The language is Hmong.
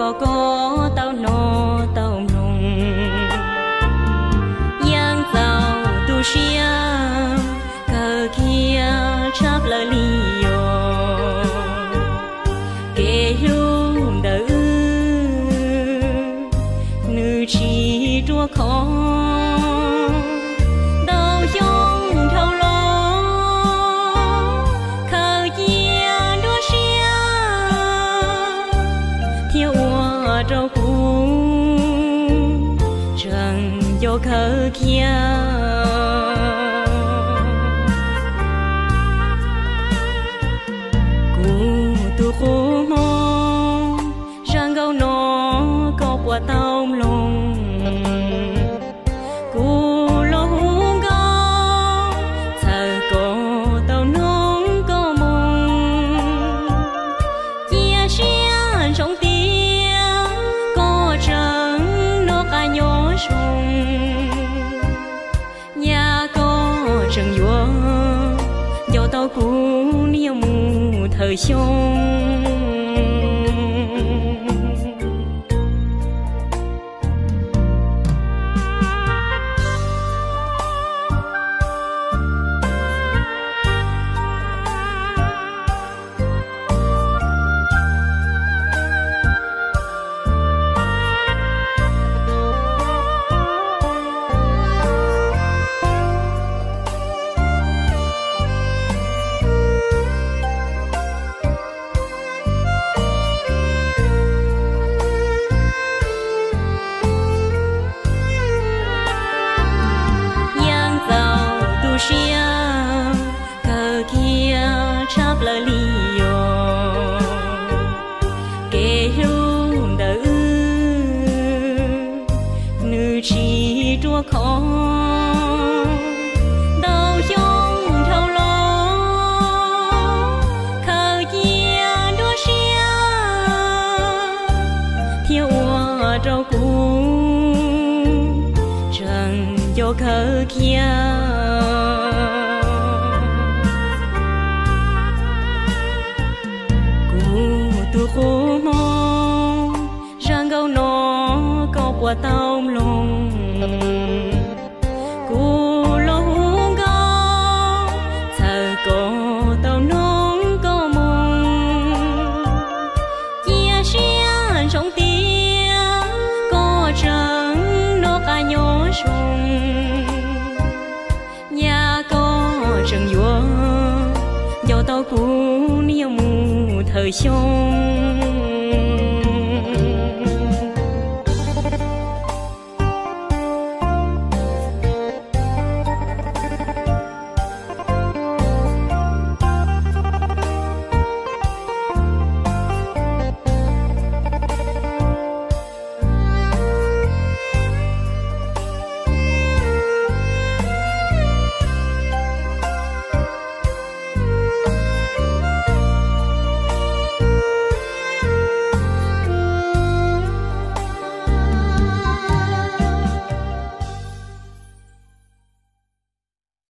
Koj tau hnov tau mloog, yeej txaus tu siab kawg kiag tshaj plaws li os. Kev hlub ntawm wb nws tsis ruaj khov, ntau xyoo dhau los khaws cia nruab siab thiab ua rau kuv tseem nco kawg kiag. Kuv tus qub hmoov, zaj nkauj no koj puas tau mloog? Kuv los hu nkauj txhawm kom tau hnov koj moo, cia siab ntsoov tias koj tseem noj qab nyob zoo. Nyaj koj tseem yuav nco tau kuv niaj mus thawm xyoo. Yeej txaus tu siab kawg kiag tshaj plaws li os. Kev hlub ntawm wb nws tsis ruaj khov, ntau xyoo dhau los khaws cia nruab siab thiab ua rau kuv tseem nco kawg kiag. Kuv tus qub hmoov, zaj nkauj no koj puas tau mloog? Kuv los hu nkauj txhawm kom tau hnov koj moo, cia siab ntsoov tias koj tseem noj qab nyob zoo. Nyaj koj tseem yuav nco tau kuv niaj mus thawm xyoo.